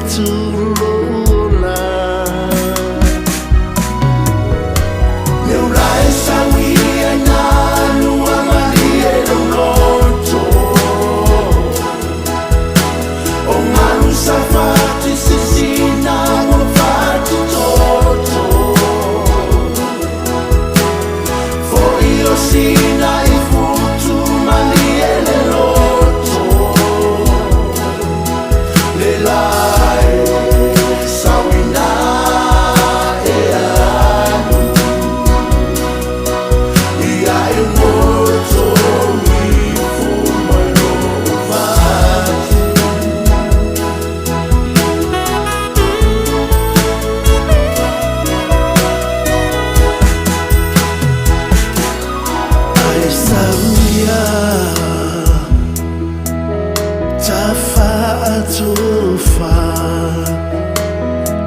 atu lou ola. Leu la e saui ai nā lua malie lou loto. O galu sa fati sisina ua fati toto. Fo'i o sina i futu malie le loto. Le la e sauina e alu. Ia e moto ifu mai lo fatu. Ai sauia tafaatofa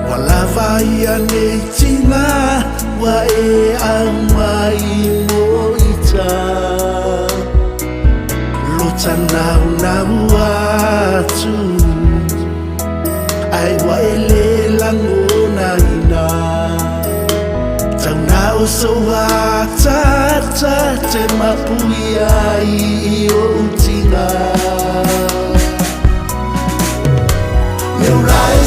ua lava ia nei tiga ua e aumai mo ita lo tanaunau atu ai ua e lē lagonaina tauna o sou atata te mapuia i ou tiga. Leu la e.